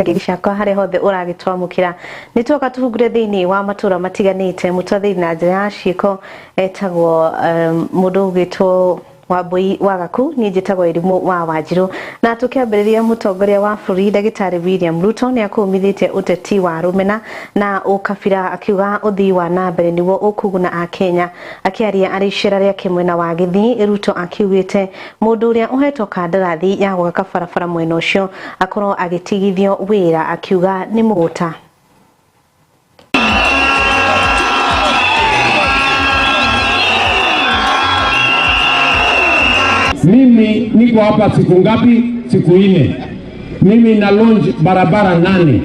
Ngeithi ciakwa harĩa hothe ũragĩtwamũkĩra. Nĩ twoka tũhungure thĩinĩ wa matũra matiganĩte. Mũtwathĩri na njĩra ya ciĩko etagwo mũndũ ũgwĩtwo Wambui wa Gaku, niĩ njĩtagwo Irimũ wa Wanjirũ. Na tũkĩambĩrĩria, mũtongoria wa bũrũri ndagĩtarĩ William Ruto nĩ akũmithĩtie ũteti wa rũmena na ũkabira, akiuga ũthii wa na mbere nĩguo ũkũguna Akenya. Akĩaria arĩ icera rĩake mwena wa Gĩthii, Ruto akiugĩte mũndũ ũrĩa ũhetwo kandarathi ya gwaka barabara mwena ũcio akorwo agĩtigithio wĩra, akiuga nĩ mũgũta. Mimi niko hapa siku ngapi? Siku 4. Mimi na launch barabara 8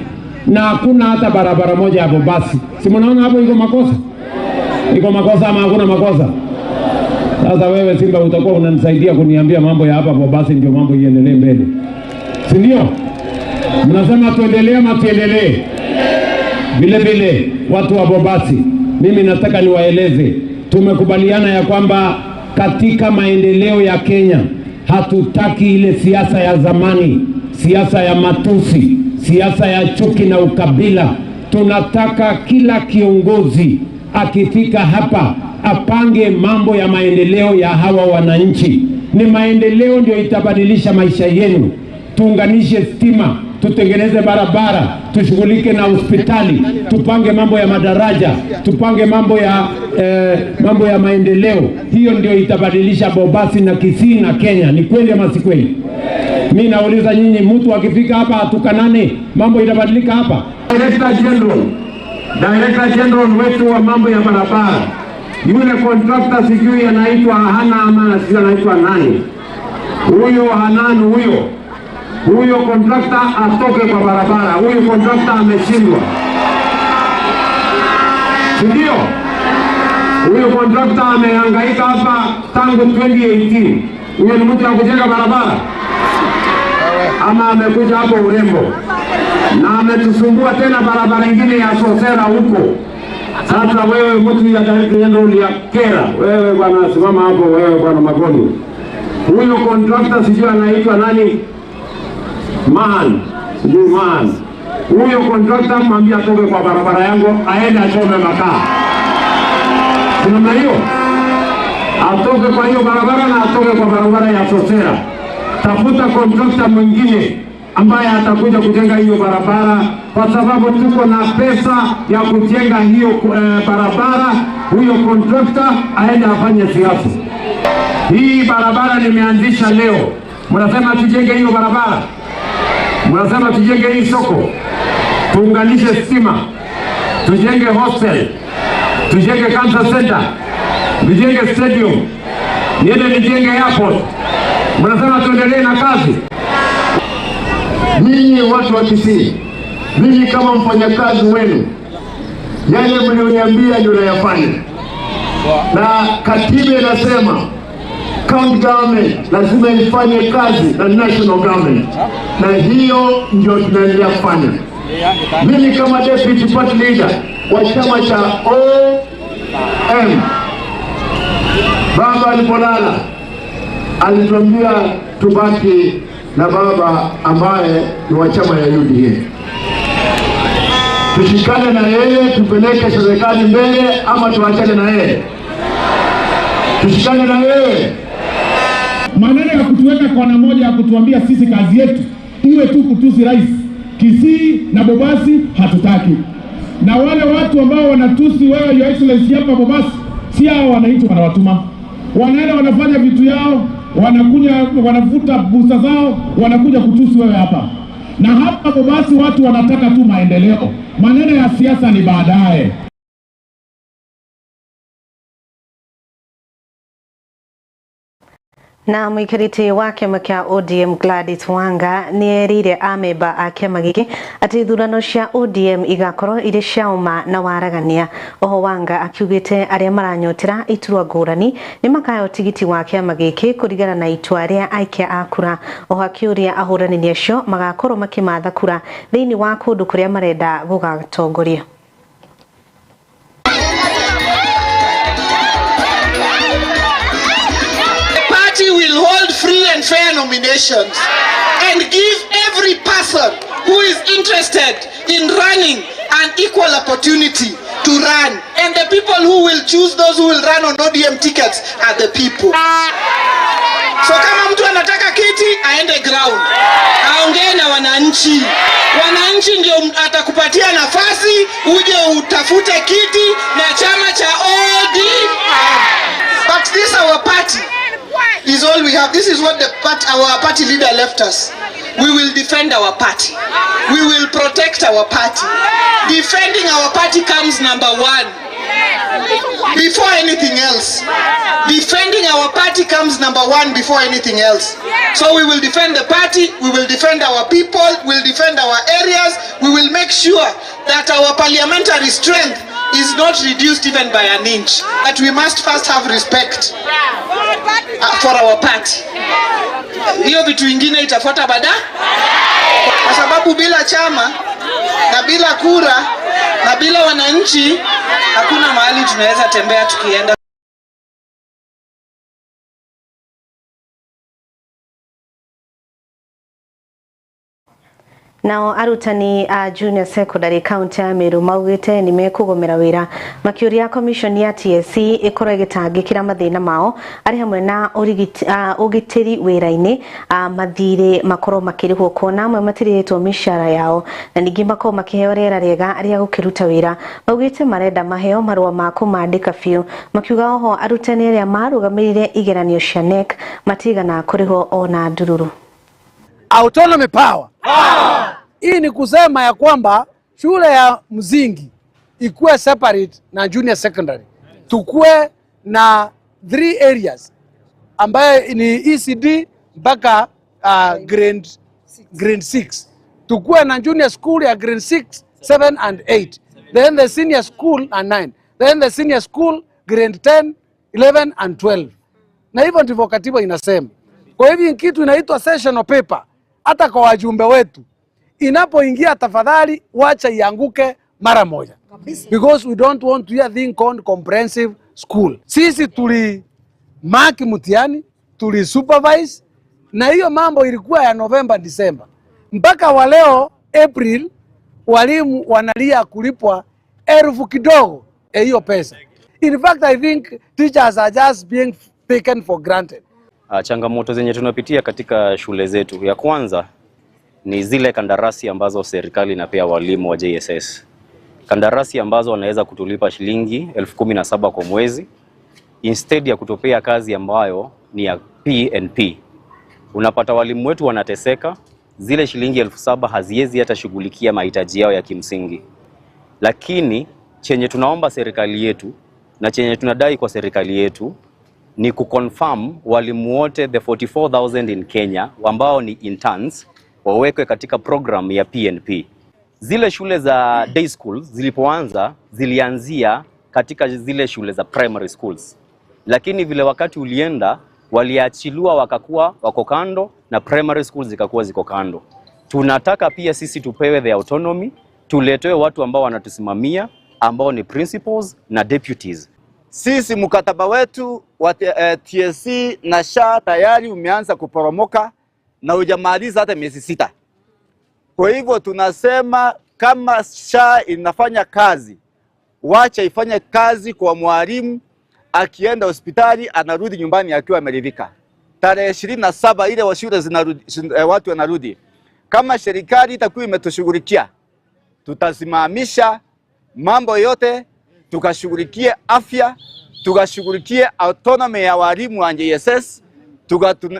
na hakuna hata barabara moja ya Bobasi. Si mnaona hapo iko makosa? Iko makosa ama hakuna makosa? Sasa wewe Simba utakuwa unanisaidia kuniambia mambo ya hapa Bobasi ndio mambo iendelee mbele, si ndio? Mnasema tuendelee ama tuendelee? Vile vile watu wa Bobasi, mimi nataka niwaeleze, tumekubaliana ya kwamba katika maendeleo ya Kenya hatutaki ile siasa ya zamani, siasa ya matusi, siasa ya chuki na ukabila. Tunataka kila kiongozi akifika hapa apange mambo ya maendeleo ya hawa wananchi. Ni maendeleo ndio itabadilisha maisha yenu. Tuunganishe stima, tutengeneze barabara, tushughulike na hospitali, tupange mambo ya madaraja, tupange mambo ya maendeleo. Hiyo ndio itabadilisha Bobasi na Kisii na Kenya. Ni kweli ama si kweli? Mimi nauliza nyinyi, mtu akifika hapa atukanane, mambo itabadilika hapa? Director General wetu wa mambo ya barabara, yule contractor sijui anaitwa Hana ama sijui anaitwa nani, huyo Hanan, huyo contractor atoke kwa barabara. Huyo contractor ameshindwa, si ndio? Huyo contractor amehangaika hapa tangu 2018. Huyo ni mtu wa kujenga barabara ama amekuja hapo urembo? Na ametusumbua tena barabara nyingine ya Sosera huko. Sasa wewe mtu ya Director General ya Kera, wewe bwana simama hapo, wewe bwana Magoni. Huyo contractor sijui anaitwa nani? Man, sijui Man. Huyo contractor mwambie atoke kwa barabara yangu aende achome makaa. Kuna hiyo? Atoke kwa hiyo barabara na atoke kwa barabara ya Sosera. Tafuta contractor mwingine ambaye atakuja kujenga hiyo barabara, kwa sababu tuko na pesa ya kujenga hiyo barabara. Huyo contractor aende afanye siasa. Hii barabara nimeanzisha leo. Mnasema tujenge hiyo barabara? Mnasema tujenge hii soko? Tuunganishe stima, tujenge hostel, tujenge cancer center, tujenge stadium, niende nijenge airport. Mnasema tuendelee na kazi? Ninyi watu wa Kisii, mimi kama mfanyakazi wenu, yale mlioniambia ndio nayafanya. Na katiba inasema county government lazima ifanye kazi na national government, na hiyo ndio tunaendelea kufanya. Mimi kama deputy party leader wa chama cha OM, baba alipolala alituambia tubaki na baba ambaye ni wa chama ya UDA, tushikane na yeye tupeleke serikali mbele, ama tuachane na yeye? Tushikane na yeye. Maneno ya kutuweka kona moja ya kutuambia sisi kazi yetu iwe tu kutusi rais, Kisii na Bobasi hatutaki. Na wale watu ambao wanatusi wewe Your Excellency hapa Bobasi, si hao wananchi wanawatuma. Wanaenda wanafanya vitu yao, wanakuja wanavuta busa zao, wanakuja kutusi wewe hapa. Na hapa Bobasi watu wanataka tu maendeleo. Maneno ya siasa ni baadaye. Na mũikarĩti wa kĩama kĩa ODM Gladys Wanga nĩ erĩire amemba a kĩama gĩkĩ atĩ ithurano cia ODM igakorwo irĩ cia ũma na waragania. Oho Wanga akiugĩte arĩa maranyotera iturwa ngũrani nĩ makaheo tigiti wa kĩama gĩkĩ kũringana na itua rĩa aikia a kura. Oho akĩũria ahũranĩri acio magakorwo makĩmatha kura thĩinĩ wa kũndũ kũrĩa marenda gũgatongoria. Party will hold free and fair nominations and give every person who is interested in running an equal opportunity to run. And the people who will choose those who will run on ODM tickets are the people. So kama mtu anataka kiti aende ground, aongee na wananchi. Wananchi ndio atakupatia nafasi uje utafute kiti na chama cha ODM. But this our party is all we have. This is what our party leader left us. We will defend our party. We will protect our party. Defending our party comes number one. Before anything else. Defending our party comes number one before anything else. So we will defend the party, we will defend our people, we'll defend our areas, we will make sure that our parliamentary strength is not reduced even by an inch. But we must first have respect for our party. Hiyo vitu ingine itafuata baadaye, kwa sababu bila chama na bila kura na bila wananchi hakuna mahali tunaweza tembea tukienda. Nao arutani a junior secondary county ya Meru maugite ni mekugomera wira makiuria commission ya TSC ikorwo igitangikira mathina mao ari hamwe na ugitiri wira-ini, mathiri makorwo makirihwo kuona amwe matirihitwo mishahara yao na ningi makorwo makiheo rĩera rĩega rĩa gũkĩruta wĩra. Maugite marenda maheo marũa ma kũmandĩka biũ, makiuga oho arutani arĩa marũgamĩrĩire igeranio cia KNEC matigana kũrĩhwo ona ndururu. Autonomy power. Hii ni kusema ya kwamba shule ya msingi ikuwe separate na junior secondary. Tukue na 3 areas ambaye ni ECD mpaka grade 6. Tukue na junior school ya grade 6, 7 and 8. Then the senior school and 9. Then the senior school grade 10, 11 and 12. Na hivyo ndivyo katiba inasema. Kwa hivyo kitu inaitwa sessional paper hata kwa wajumbe wetu inapoingia, tafadhali wacha ianguke mara moja, because we don't want to hear thing called comprehensive school. Sisi tuli mark mtihani, tuli supervise, na hiyo mambo ilikuwa ya November, December. Mpaka wa leo April walimu wanalia kulipwa elfu kidogo hiyo pesa. In fact, I think teachers are just being taken for granted. Changamoto zenye tunapitia katika shule zetu, ya kwanza ni zile kandarasi ambazo serikali inapea walimu wa JSS. Kandarasi ambazo wanaweza kutulipa shilingi 17,000 kwa mwezi instead ya kutupea kazi ambayo ni ya P&P. Unapata walimu wetu wanateseka, zile shilingi 7,000 haziwezi hata shughulikia mahitaji yao ya kimsingi. Lakini chenye tunaomba serikali yetu na chenye tunadai kwa serikali yetu ni kuconfirm walimu wote the 44,000 in Kenya ambao ni interns wawekwe katika program ya PNP. Zile shule za day schools zilipoanza zilianzia katika zile shule za primary schools. Lakini vile wakati ulienda waliachiliwa wakakuwa wako kando na primary schools zikakuwa ziko kando. Tunataka pia sisi tupewe the autonomy, tuletewe watu ambao wanatusimamia ambao ni principals na deputies. Sisi mkataba wetu wa TSC na SHA tayari umeanza kuporomoka na hujamaliza hata miezi 6. Kwa hivyo tunasema kama SHA inafanya kazi, wacha ifanye kazi kwa mwalimu. Akienda hospitali anarudi nyumbani akiwa ameridhika. Tarehe 27 ile wa shule zinarudi, watu wanarudi. Kama serikali itakuwa imetushughulikia, tutasimamisha mambo yote, tukashughulikie afya, tukashughulikie autonomy ya walimu wa JSS,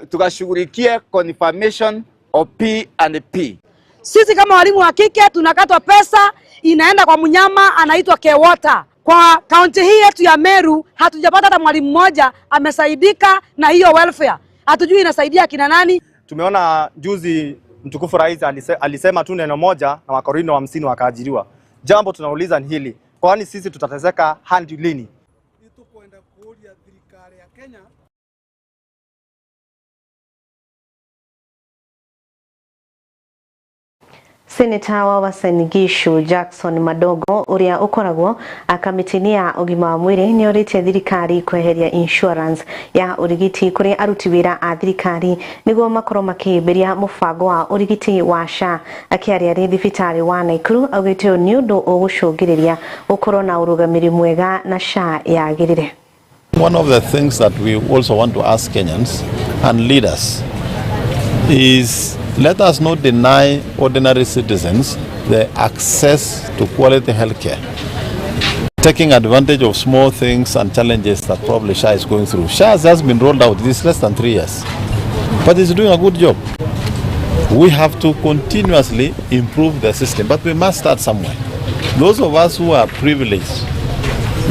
tukashughulikie confirmation of P and P. Sisi kama walimu wa kike tunakatwa pesa inaenda kwa mnyama anaitwa Kewota. Kwa kaunti hii yetu ya Meru hatujapata hata mwalimu mmoja amesaidika na hiyo welfare. Hatujui inasaidia kina nani. Tumeona juzi mtukufu rais alisema tu neno moja na Wakorino 50 wakaajiriwa. Jambo tunauliza ni hili, kwani sisi tutateseka hadi lini? Seneta wa Uasin Gishu Jackson Madogo uria ukoragwo kamĩtĩ-inĩ ya ũgima wa mwĩrĩ nĩ orĩtie thirikari kweheria insurance ya ũrigiti kũrĩ aruti wĩra a thirikari nĩguo makorwo makĩhĩmbĩria mũbango wa ũrigiti wa SHA. Akĩaria arĩ thibitarĩ wa Nakuru augĩte ũyũ nĩ ũndũ ũgũcũngĩrĩria gũkorwo na ũrũgamĩrĩri mwega na SHA yagĩrĩre. One of the things that we also want to ask Kenyans and leaders is let us not deny ordinary citizens the access to quality healthcare, taking advantage of small things and challenges that probably SHA is going through. SHA has just been rolled out, this less than 3 years, but it's doing a good job. We have to continuously improve the system, but we must start somewhere. Those of us who are privileged,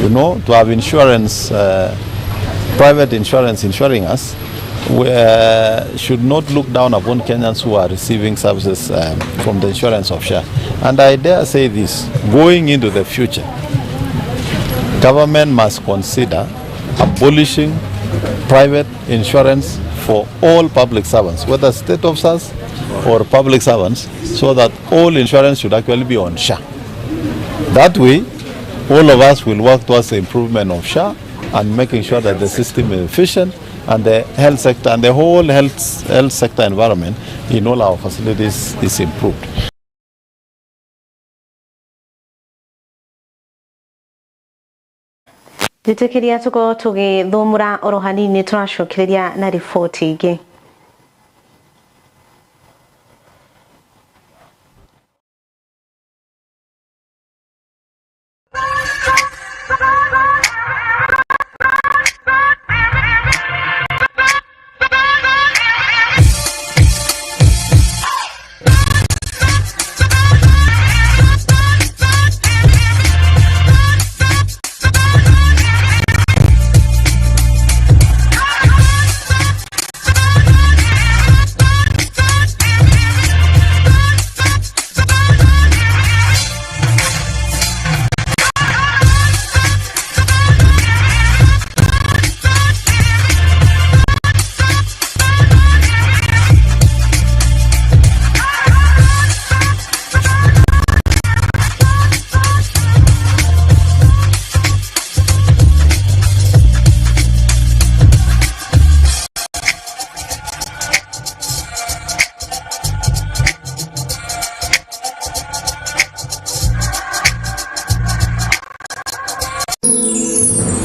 you know, to have insurance, private insurance insuring us, we should not look down upon Kenyans who are receiving services from the insurance of SHA. And I dare say this, going into the future, government must consider abolishing private insurance for all public servants, whether state officers or public servants, so that all insurance should actually be on SHA. That way, all of us will work towards the improvement of SHA and making sure that the system is efficient and the health sector and the whole health sector environment in all our facilities is improved. Njĩtĩkĩria tũkorwo tũgĩthũmũra oro hanini tũracokereria na riboti ingĩ.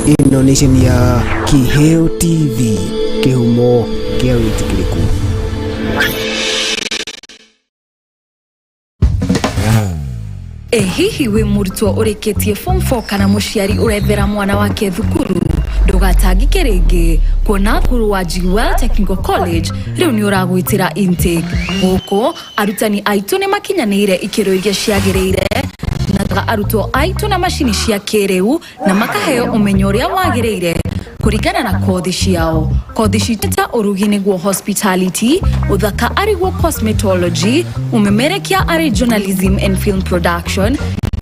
Ĩno nĩ ceni ya Kiheo TV, kĩhumo kĩa wĩtĩkĩrĩku. Ĩ hihi wĩ mũrutwo ũrĩkĩtie form 4 kana mũciari ũrethera mwana wake thukuru? Ndũgatangĩke rĩngĩ kuona thukuru wa Jewel Technical College rĩu nĩ ũragwĩtĩra intake. Gũkũ arutani aitũ nĩ makinyanĩire ikĩro iria ciagĩrĩire na arutwo aitũ na macini cia kĩrĩu na makaheo ũmenyo ũrĩa wagĩrĩire kũringana na kothi ciao. Kothi citũ ta ũrugi nĩguo hospitality, ũthaka arĩguo cosmetology, ũmemerekia arĩ journalism and film production,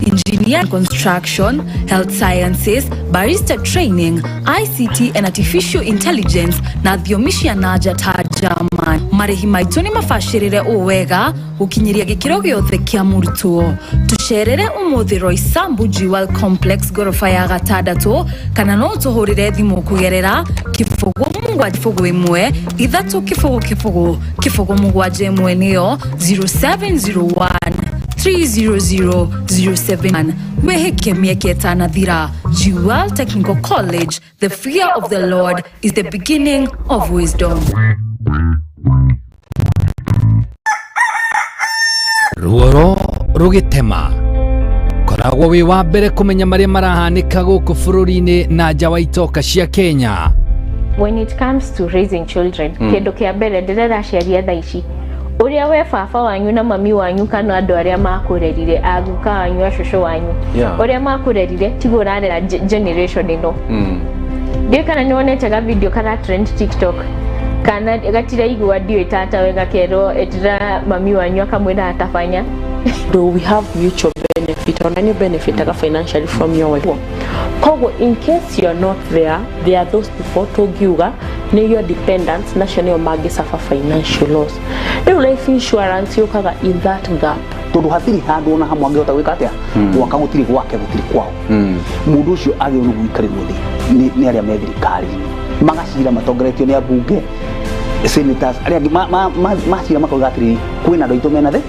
engineer and construction, health sciences, barista training, ICT and artificial intelligence na thiomi cia nanja ta German. Marĩhi maitũ nĩ mabacĩrĩre ũũ wega gũkinyĩria gĩkĩro gĩothe kĩa mũrutwo. Tũcerere ũmũthĩ Roysambu Jewel Complex ngoroba ya gatandatũ kana no tũhũrĩre thimũ kũgerera 0 7 1 3 0 0 0 7 1 nĩyo 0701 300 07. Wĩhĩke mĩeke ĩtanathira. Jewel Technical College, the fear of the Lord is the beginning of wisdom. Ruoro rũgĩtema koragwo wĩ wa mbere kũmenya marĩa marahanĩka gũkũ bũrũri-inĩ na nja wa itoka cia Kenya. When it comes to raising children, kĩndũ kĩa mbere ndĩrera aciari a thaa ici ũrĩa we baba wanyu na mami wanyu kana andũ arĩa makũrerire aguka wanyu acũcũ wanyu ũrĩa makũrerire tiguo ũrarera generation ĩno. Ndiũĩ kana nĩ wonete ga video kara trend TikTok kana gatiraigua ndiũĩ tata we gakerwo etira mami wanyu akamwĩra atafanya. Do we have mutual benefit or any benefit financially from your wife? Koguo in case you are not there, there are those people tũngiuga nĩ your dependents nacio nĩo mangĩ suffer financial loss. Rĩu life insurance yũkaga in that gap. Tondu hatiri handu ona hamwe angĩhota gwĩka atĩa, gwaka gũtirĩ gwake, gũtirĩ kwao. Mũndũ ũcio agĩrĩirwo nĩ gũikarĩrwo thĩ nĩ arĩa me thirikari-inĩ, magacira matongoretio nĩ ambunge, senators arĩa angĩ macira makauga atĩrĩrĩ, kwĩna andũ aitũ mena thĩ,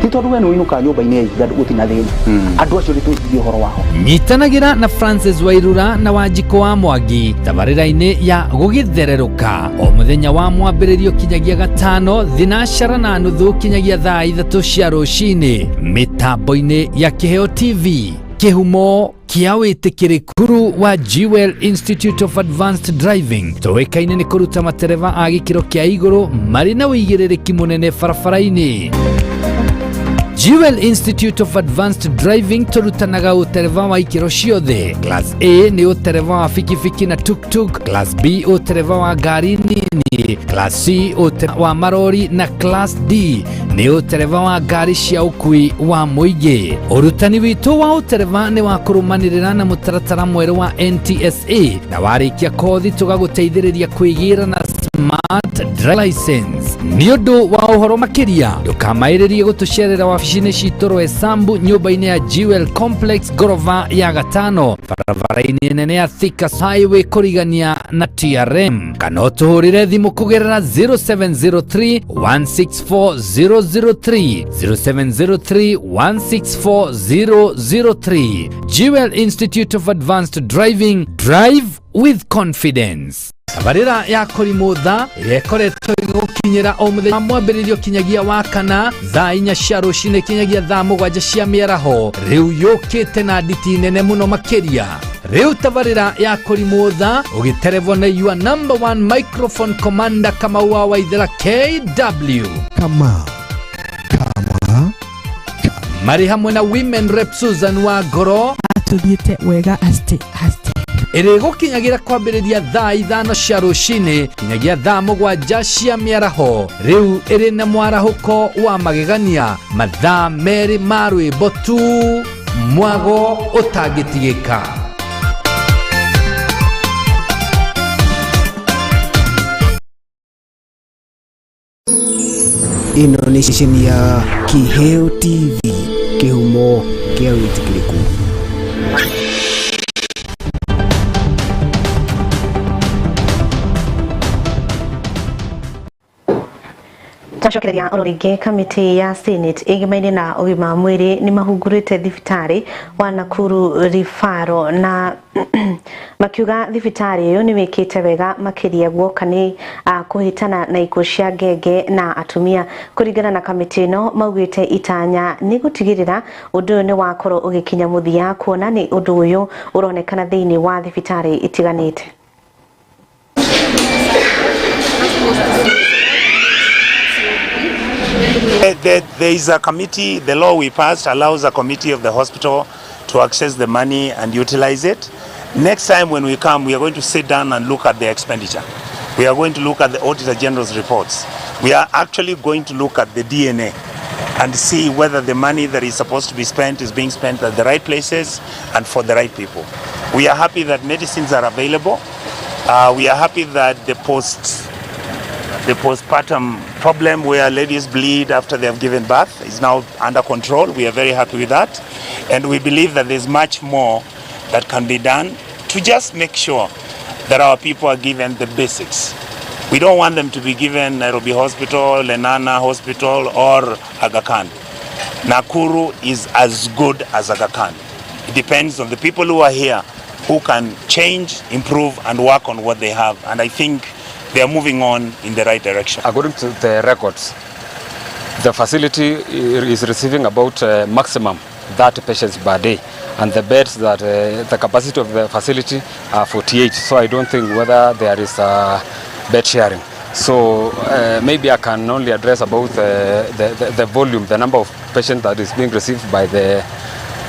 ti tondũ we nĩ ũinũkaga nyũmba-inĩ ya ihiga gũtirĩ na thĩna. Andũ acio nĩ twĩcirie ũhoro wao. Nyitanagĩra na Francis Wairura na Wanjikũ wa Mwangi tabarĩra-inĩ ya gũgĩthererũka o mũthenya wa mwambĩrĩrio kinyagia gatano 4:30 kinyagia thaa 3 cia rũcinĩ mĩtambo-inĩ ya Kĩheo TV, kĩhumo kĩa wĩtĩkĩrĩkuru wa Jewel Institute of Advanced Driving, tũĩkaine nĩ kũruta matereba a gĩkĩro kĩa igũrũ marĩ na ũigĩrĩrĩki mũnene barabara-inĩ. Jewel Institute of Advanced Driving tũrutanaga ũtereba wa ikĩro ciothe. Class A nĩ ũtereba wa bikibiki na tuktuk, Class B ũtereba wa ngari nini, Class C ũtereba wa marori na Class D nĩ ũtereba wa ngari cia ũkui wa mũingĩ. Ũrutani witũ wa ũtereba nĩ wa kũrũmanĩrĩra na mũtaratara mwerũ wa NTSA, na warĩkia kothi tũgagũteithĩrĩria kwĩgĩra na Smart Driver License. Nĩ ũndũ wa ũhoro makĩria ndũkamaĩrĩrie gũtũcerera wabici-inĩ citũ Roysambu, nyũmba-inĩ ya Jewel Complex, ngoroba ya gatano, barabara-inĩ nene ya Thika Highway kũrigania na TRM, kana ũtũhũrĩre thimũ kũgerera 0703 164 003, 0703 164 003. Jewel Institute of Advanced Driving, drive with confidence. Tabarĩra ya kũrimũtha ĩrĩa ĩkoretwo ĩgĩgũkinyĩra o mũthenya wa mwambĩrĩrio kinyagia wa kana thaa 4 cia rũcinĩ kinyagia thaa 7 cia mĩaraho, rĩu yũkĩte na nditi nene mũno makĩria. Rĩu tabarĩra ya kũrimũtha ũgĩterebwo na your number one microphone commander Kamau wa Waithera KW. Kamau Kama. Marĩ hamwe na women rep Susan wa Ngoro. Atũthiĩte wega aste aste. Ĩrĩgũkinyagĩra kwambĩrĩria thaa 5 cia rũcinĩ kinyagia thaa 7 cia mĩaraho. Rĩu ĩrĩ na mwarahũko wa magegania, mathaa 2 ma rwĩmbo tu, mwago ũtangĩtigĩka. Ĩno nĩ ceceni ya Kĩheo TV, kĩhumo kĩa wĩtĩkĩrĩku. Twacokereria oro rĩngĩ, kamĩtĩ ya Senate ĩgemaine na ũgima wa mwĩrĩ nĩ mahungurĩte thibitarĩ wa Nakuru Referral na makiuga thibitarĩ ĩyo nĩ wĩkĩte wega makĩria guoka nĩ kũhĩtana na ikuũ cia ngenge na atumia. Kũringana na kamĩtĩ ĩno, maugĩte itanya nĩ gũtigĩrĩra ũndũ ũyũ nĩ wakorwo ũgĩkinya mũthia, kuona nĩ ũndũ ũyũ ũronekana thĩinĩ wa thibitarĩ itiganĩte. There is a committee. The law we passed allows a committee of the hospital to access the money and utilize it. Next time when we come, we are going to sit down and look at the expenditure. We are going to look at the Auditor General's reports. We are actually going to look at the DNA and see whether the money that is supposed to be spent is being spent at the right places and for the right people. We are happy that medicines are available. We are happy that the postpartum problem where ladies bleed after they have given birth is now under control. We are very happy with that. And we believe that there's much more that can be done to just make sure that our people are given the basics. We don't want them to be given Nairobi Hospital, Lenana Hospital, or Aga Khan. Nakuru is as good as Aga Khan. It depends on the people who are here who can change, improve, and work on what they have. And I think they are moving on in the right direction. According to the records, the facility is receiving about maximum 30 patients per day, and the beds that the capacity of the facility are 48. So I don't think whether there is a bed sharing. So maybe I can only address about the volume, the number of patients that is being received by the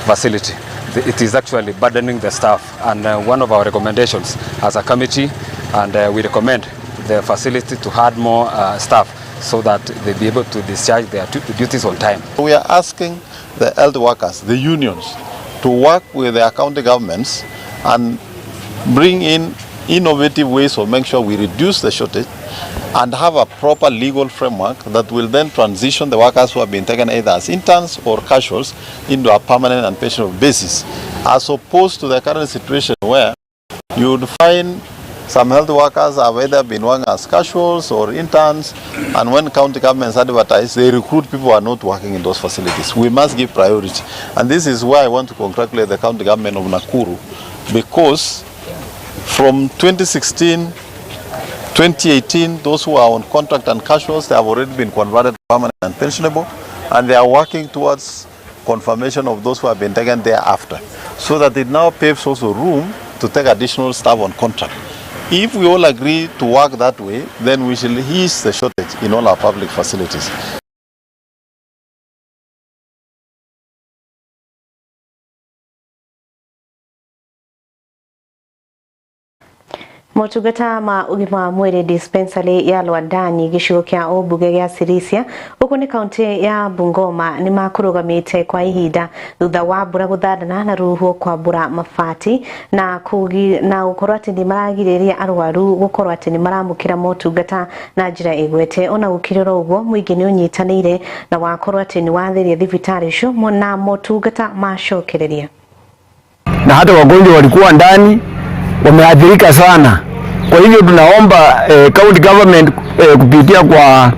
facility. It is actually burdening the staff, and one of our recommendations as a committee, and we recommend the facility to add more staff so that they be able to discharge their duties on time. We are asking the health workers, the unions, to work with their county governments and bring in innovative ways of making sure we reduce the shortage. and have a proper legal framework that will then transition the workers who have been taken either as interns or casuals into a permanent and pensionable basis, as opposed to the current situation where you would find some health workers have either been working as casuals or interns, and when county governments advertise, they recruit people who are not working in those facilities. We must give priority. And this is why I want to congratulate the county government of Nakuru, because from 2016, 2018, those who are on contract and casuals, they have already been converted to permanent and pensionable, and they are working towards confirmation of those who have been taken thereafter, so that it now paves also room to take additional staff on contract. If we all agree to work that way, then we shall ease the shortage in all our public facilities. Motungata ma ũgima wa mwĩrĩ dispensary ya Lwandani gĩcigo kĩa ũmbunge gĩa Sirisia gũkũ nĩ kaunti ya Bungoma nĩ makũrũgamĩte kwa ihinda thutha wa mbura gũthandana na rũhuho kwambũra mabati na gũkorwo atĩ nĩ maragirĩrĩria arwaru gũkorwo atĩ nĩ maramũkĩra motungata na njĩra ĩgwete. Ona gũkĩrĩ oro ũguo mũingĩ nĩ ũnyitanĩire na wakorwo atĩ nĩ watheria thibitarĩ icio na motungata macokereria, na hata wagonjwa walikuwa ndani wameathirika sana. Kwa hivyo tunaomba county government kupitia kwa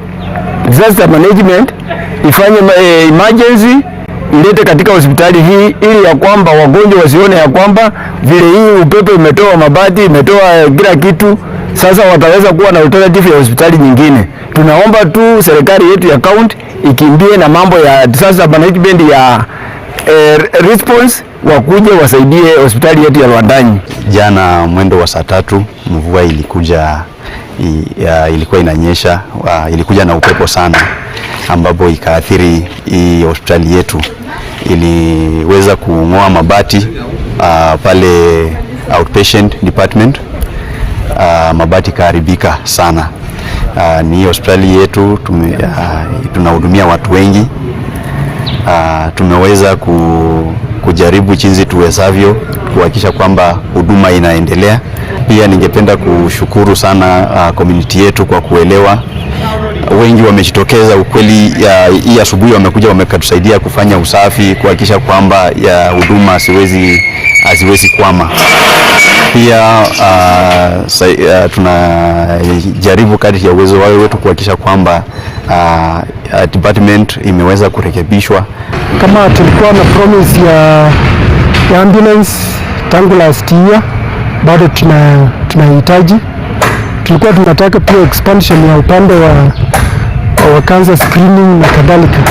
disaster management ifanye emergency ilete katika hospitali hii, ili ya kwamba wagonjwa wasione ya kwamba vile hii upepo imetoa mabati, imetoa kila kitu, sasa wataweza kuwa na alternative ya hospitali nyingine. Tunaomba tu serikali yetu ya county ikimbie na mambo ya disaster management ya response, wakuje wasaidie hospitali yetu ya Lwandanyi. Jana mwendo wa saa 3 mvua ilikuja, ilikuwa inanyesha, ilikuja na upepo sana, ambapo ikaathiri hii hospitali yetu. Iliweza kung'oa mabati pale outpatient department, mabati kaharibika sana. Ni hospitali yetu, tunahudumia watu wengi. Tumeweza kujaribu jinsi tuwezavyo kuhakikisha kwamba huduma inaendelea. Pia ningependa kushukuru sana community yetu kwa kuelewa. Wengi wamejitokeza ukweli, hii asubuhi wamekuja wamekatusaidia kufanya usafi, kuhakikisha kwamba ya huduma haziwezi kwama. Pia tunajaribu kadri ya uwezo wetu kuhakikisha kwamba department imeweza kurekebishwa. Kama tulikuwa na promise ya ambulance tangu last year, bado tunahitaji. Tulikuwa tunataka pia expansion ya upande wa cancer screening na kadhalika.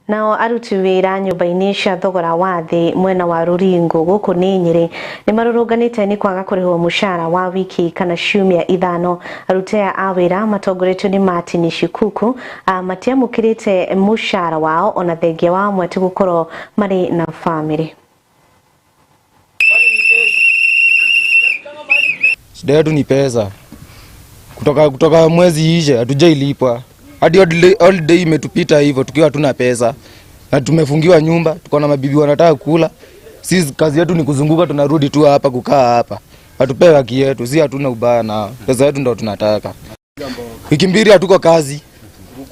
Nao aruti wĩra nyũmba-inĩ cia thogora wa thĩ mwena wa Ruringo gũkũ nĩ Nyĩrĩ nĩ marũrũnganĩte nĩ kwaga kũrĩhwo mũcara wa wiki kana ciumia 5. Aruti aya a wĩra matongoretio nĩ Martin Shikuku matiamũkĩrĩte mũcara wao ona thengia wa amwe ti gũkorwo marĩ na bamĩrĩ. Shida yetu ni pesa. Kutoka mwezi ishe hatujailipwa. Hadi holiday imetupita hivyo tukiwa hatuna pesa. Na tumefungiwa nyumba, tuko na mabibi wanataka kula. Sisi kazi yetu ni kuzunguka, tunarudi tu hapa kukaa hapa. Hatupewi haki yetu, si hatuna ubaya na pesa yetu ndio tunataka. Wiki 2 hatuko kazi.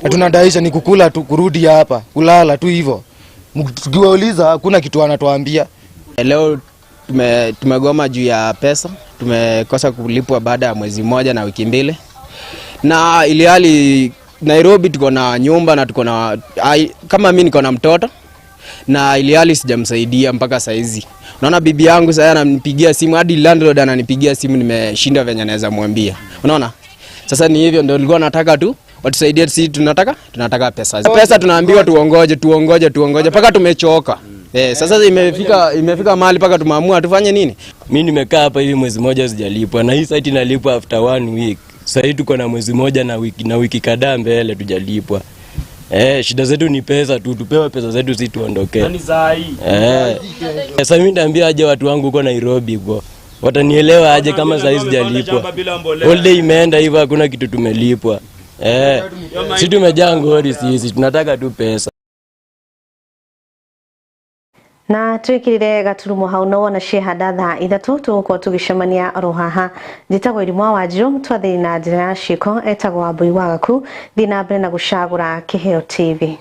Hatunadaisha ni kukula tu, kurudi hapa, kulala tu hivyo. Tukiwauliza hakuna kitu wanatuambia. Leo tumegoma juu ya pesa, tumekosa kulipwa baada ya mwezi mmoja na wiki 2. Na ilihali Nairobi tuko na nyumba na tuko na kama mimi niko na mtoto na ilihali sijamsaidia mpaka saizi. Unaona bibi yangu sasa ananipigia simu, hadi landlord ananipigia simu, nimeshinda venye naweza mwambia. Unaona? Sasa ni hivyo ndio nilikuwa nataka tu watusaidie, sisi tunataka pesa. Pesa tunaambiwa tuongoje mpaka tumechoka. Sasa imefika mahali mpaka tumeamua tufanye nini? Mimi nimekaa hapa hivi mwezi mmoja sijalipwa, na hii site inalipwa after 1 week. Sasa hivi tuko na mwezi mmoja na wiki kadhaa mbele tujalipwa. Shida zetu ni pesa tu, tupewe pesa zetu sisi tuondoke. Sasa mimi niambia aje watu wangu huko Nairobi huko. Watanielewa aje kama sasa hivi sijalipwa? Holiday imeenda hivyo hakuna kitu tumelipwa. Sisi tumejaa ngori sisi, tunataka tu pesa. Na twikirire gaturumo hau no wona ciehanda thaa 3 tugukorwo tugicemania oro haha. Njĩtagwo Irimũ wa Wanjiru, twathĩĩ na njĩra ya ciĩko etagwo Wambui wa Gaku. Thiĩ na mbere na gũcagũra Kĩheo TV.